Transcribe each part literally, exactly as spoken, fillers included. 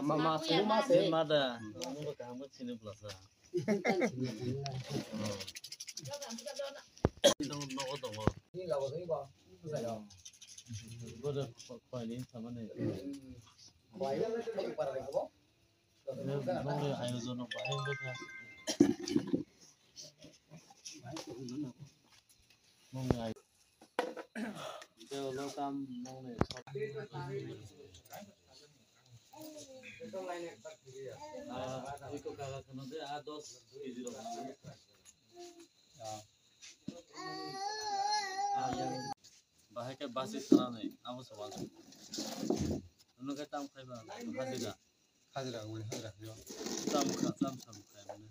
Ma, ma, sini ma se. Ma da, mo kaham sini belasa. Tongo, nogo tongo. Bodo, koi ni samani. Nongni ayojon no bahai wngkha. Nongni ay-, Tei ulo tam nongni. Ah, iko kaga kheno de, ah, dos kg rok. Ah, yang bahai khe basi sanani, abo se wansuk. Nono khe tam khaiba, hajira. Hajira, ui, hajira, yo. Tam kha, tam sam khaimani.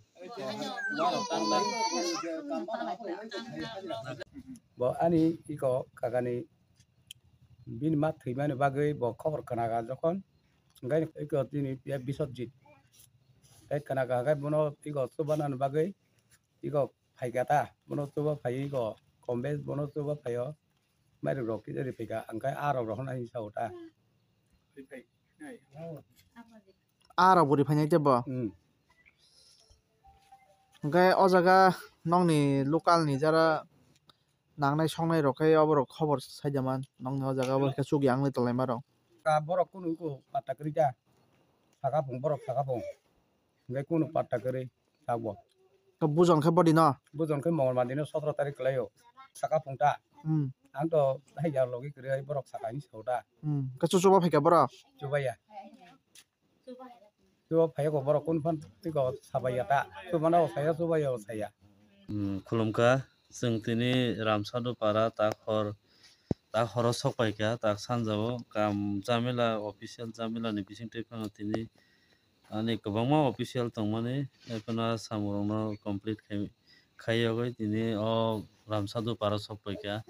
Bo ani iko kagani bini ma thwimani bagwi bo khobor khnaga jokhon, hwnkhe iko tini Biswajit. Tei khnaga hwnkhe bono iko chubanani bagwi iko phaikha ta, bono chuba phaiwi iko kombe bono chuba phaio. Mairok rok kisa ri phaikha, hwnkhe a rok rohornai hinwi sao ta. A rok bo ri phainai tei bo. Hmm. Hwnkhe o jaga nokni local ni jara nangnai songnai rok khe oborok khobor sai da man. Nokni o jaga o khe chukya wngwi tonglaima rok. Ka borok kunu iko patta kwrwi ta. Saka phung borok saka phung. Hwnkhe kunu patta kwrwi tabuk. Ka bujon khe body no? Bujon khe Mongol Mandi no sotoro tarik kwlaio. Saka phung ta. Hmm. Ang to hai ya logi kwrwi hai borok saka hinwi sao ta. Hmm. Ka chuchuba phaikha borok? Chubaya. Chuba phaiya ko borok kun phan tiko sabaiya ta. Chubana o saya, chubaya o saya. Hmm, khulumkha. Chwng tini Ramsadu para tak hor, tak horo sok paikha, tak sanjao kam jamila, official jamila ni bisingtwi phano tini ani kwbangma official tongmani, hai phano samung rokno complete khai, khai yogwi tini o Ramsadu para sok paikha.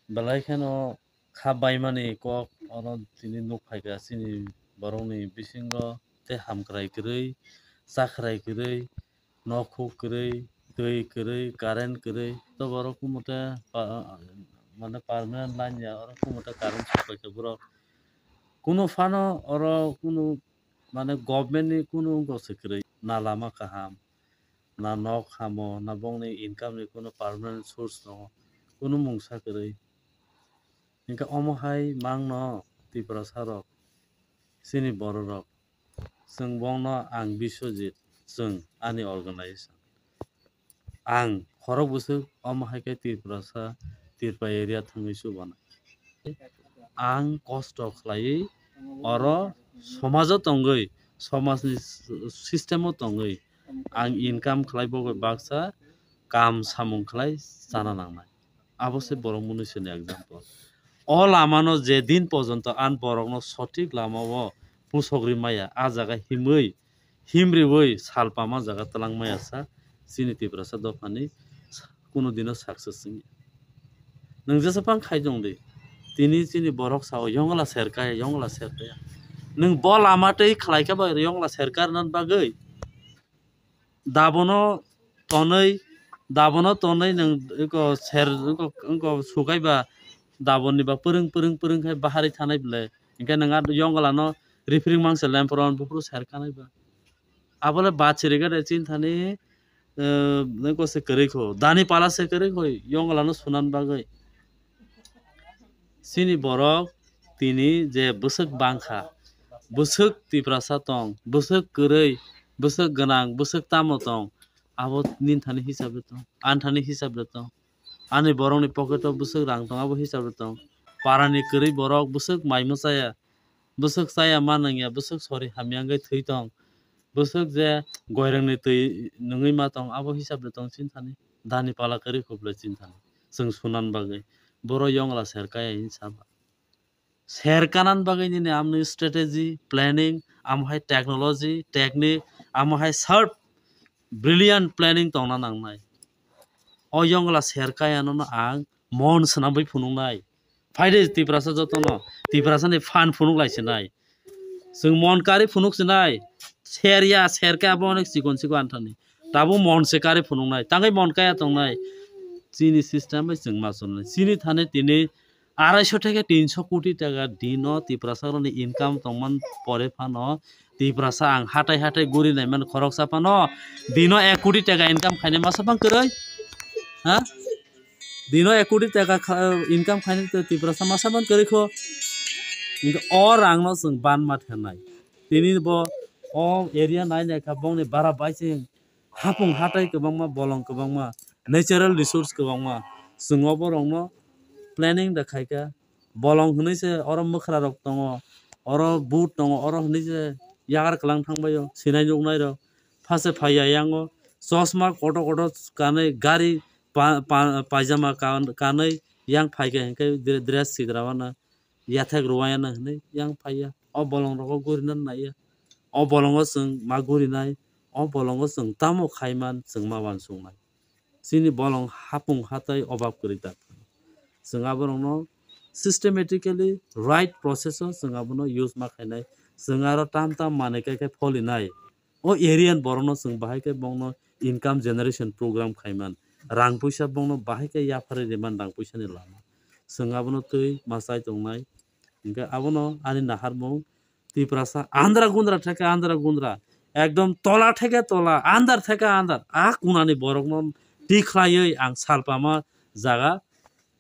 Belai kheno kha baimani kok oro tini nuk phaikha chini borokni bisingo tei hamkrai kwrwi, chakrai kwrwi, nokhuk kwrwi, twi kwrwi, current kwrwi, to borok kumote pa-, mane permanent line ya, oro kumote current sok paikha borok. Kunu phano oro kunu mane government ni kunu wngkha se kwrwi, na lama kaham, na nok hamo, na bongni income ni kunu permanent source tongo, kunu mungsa kwrwi. Hinkhe omo hai mangno Tiprasa rok, chini borok rok, chwng bongno ang Biswajit, chwng ani organization. Ang khorok bwswk omo hai khe Tiprasa, Tripura area thangwi chubanai. Ang kosto khlaiwi oro somajo tongwi, somajni system o tongwi ang income khlai bogwi baksa kam samung khlai chana nangnai. Abo se borok munisini example. O lamano je din porjonto ang borokno sothik lamao pusogri maya, a jaga himwi, himriwi salpama jaga twlang maya sa chini Tiprasa dophani kunu dino success wngya. Nwng jesa phang khai tong di, tini chini borok sao yongla serkaya, yongla serkaya. Nwng bo lama tei khlai khe ba yongla serkarna bagwi dabono tonwi, dabono tonwi nwng eko ser, eko, eko sukai ba daboni ba pwrwng, pwrwng, pwrwng khai bahari thanai bwle. Hinkhe nwng a yongla no rifring mangse lemphoro buphuru serkanai ba. Abole bachiri gade chinthani, eh, eko se kwrwi kho. Dani pala se kwrwi kho, yongla no sunan bagwi. Chini borok tini je bwswk bangkha, bwswk Tiprasa tong, bwswk kwrwi, bwswk gwnang, bwswk tamo tong, abo ninthani hisab de tong, anthani hisab de tong. Ani borokni pocket o bwswk rang tong, abo hisab de tong. Parani kwrwi borok bwswk mai mwchaya, bwswk chaya ma nangya, bwswk sori hamya wngwi thwi tong, bwswk je goirengni twi nungwi ma tong, abo hisab de tong chinthani. Dani pala kwrwi khuble chinthani. Chwng sunan bagwi. Boro yongla serkaya hinwi saba. Serkanan bagwi nini amni strategy, planning, amo hai technology, technique, amo hai sharp, brilliant planning tongna nangnai. O yongla serkaya nono ang mon swnamwi phunuknai. Phaide Tiprasa jotono, Tiprasani phan phunuk lai sinai. Chwng mon kari phunuk sinai. Serya, serkaya bo onek chikon chikon anthani. Tabuk mon se kari phunuknai. Tangwi mon kaya tongnai. Chini system bai chwng ma chwlnai. Chini thani tini arai sho theke tin sho koti taka dino Tiprasa rokni income tongman pore phano Tiprasa ang hatai hatai guri naiman khoroksa phano dino ek koti taka income khainai masa bang kwrwi? Ha? Dino ek koti taka kha-, income khainai to Tiprasa masa bang kwrwi kho? Hinkhe o rangno chwng ban ma thenai. Tini bo o area nai nai kha bongni bara bai se hapung hatai kwbangma, bolong kwbangma, natural resource kwbangma. Chwng o borokno planning da khaikha. Bolong hwnwi se oro mwkhra rok tongo, oro but tongo, oro hwnwi se yagar kwlang thangbaio, sinai nuknai rok. Phase phaiya yango chosma kotor kotor kanwi, gari pa-, pa-, paijama kan-, kanwi yang phaikha hinkhe dre-, dress sidra wana. Yathek rwaya na hwnwi yang phaiya. O bolong rogo gurina naiya. O bolongo chwng ma gurinai, o bolongo chwng tamo khaiman chwng ma uansuknai. Chini bolong hapung hatai obab kwrwi tak. Chwng aborokno systematically right process o chwng abono use ma khainai. Chwng aro tam tam manwi kai kai pholinai. O area ni borokno chwng bahai khe bongno income generation program khaiman, rang puisa bongno bahai khe yapharwi riman rang puisani lama. Chwng abono twi ma chai tongnai. Hinkhe abono ani naharmung Tiprasa andra gundra theke andra gundra, ekdom tola theke tola, andar theke andar, a kunani borokno tikhlaiwi ang salpama jaga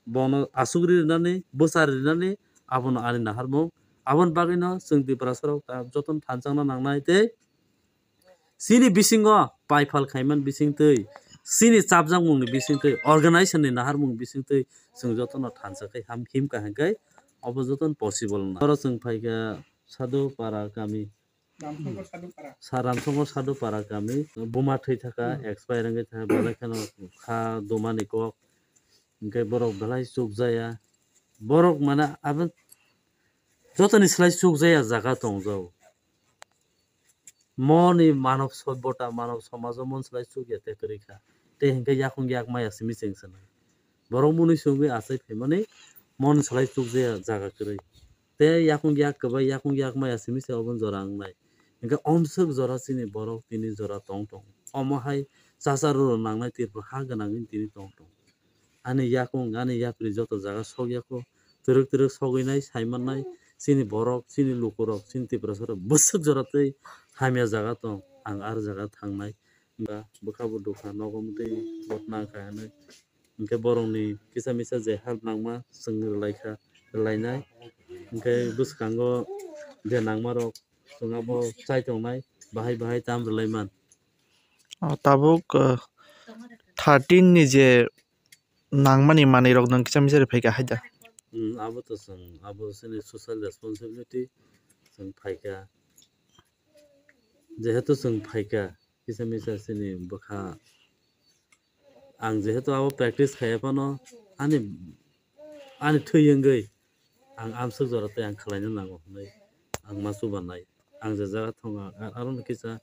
bono asugri rinani, bwchari rinani, abono ani naharmung. Aboni bagwino chwng Tiprasarok ta jotono thanchangna nangnai tei chini bisingo paipal khaiman bisingtwi, chini chapjakmungni bisingtwi, organization ni naharmung bisingtwi chwng jotono thansa khai ham himkha hinkhe obo jotono possible wngna. Oro chwng phaikha Sadhu Para kami, Ramsongkor Sadhu Para. Sa Ramsongkor Sadhu Para kami, buma thwi thaka, Hmm. expire wngwi thaka, belai kheno kha dumani kok, hinkhe borok belai chukjaya. Borok mane abo jotoni slai chukjaya jaga tongjao. Moni manob sobbota, manob somajo mon slai chukya te kwrwi kha. Te hinkhe yakung yak maya simi cheng swnai. Borok mwnwi chwngwi achai phaimani mon slai chukjaya jaga kwrwi. Te yakung yak kwbai, yakung yak maya simi se oboni jora wngnai. Hinkhe omswk jora chini borok tini jora tong tong. Omo hai chacha rwrw nangnai Tripura ha gwnangwi tini tong tong. Ani yakung, ani yapri joto jaga sok yako. Twrwk twrwk sogwi nai, sai mannai. Chini borok, chini lukurok, chini Tiprasarok bwswk jora tei hamya jaga tong. Ang ar jaga thangnai. Ba bwkha bo dukha nogo mtwi botna kha hinwi. Hinkhe borokni kisa misa je help nangma chwng rwlai kha, rwlainai. Hinkhe bwskango je nangmarok chwng abo chai tongnai, bahai bahai tam rwlaiman. O tabuk, uh, thirteen ni je nangmani manwi rok nwng kisa misa ri phaikha haida. Hmm, abo to chwng, abo chini social responsibility chwng phaikha. Jehetu chwng phaikha, kisa misa chini bwkha, ang jehetu abo practice khaiya phano ani, ani thwi wngwi ang amswk jora tei ang khwlaina nango hwnwi ang ma chubanai. Ang je jaga thongo, a-, arono kisa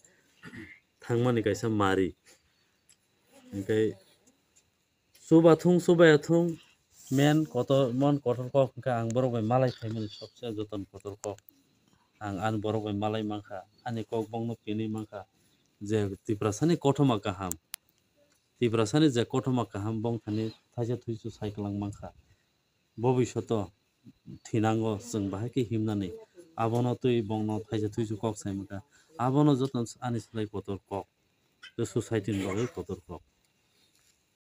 thangmani kaisa mari. Hinkhe chubathung, chubaiyathung, men kotor, mon kotor kok hinkhe ang borok bai malai phaimani sobse jotono kotor kok. Ang ani borok bai malai mankha, ani kok bongno pinwi mankha je Tiprasani kothoma kaham. Tiprasani je kothoma kaham bong thani thaisa thuisu sai kwlang mankha. Bobishoto thinango chwng bahai khe himnani. Abono twi bongno thaisa thuisu kok sai mankha. Abono jotono ani slai kotor kok. Tei society ni bagwi kotor kok.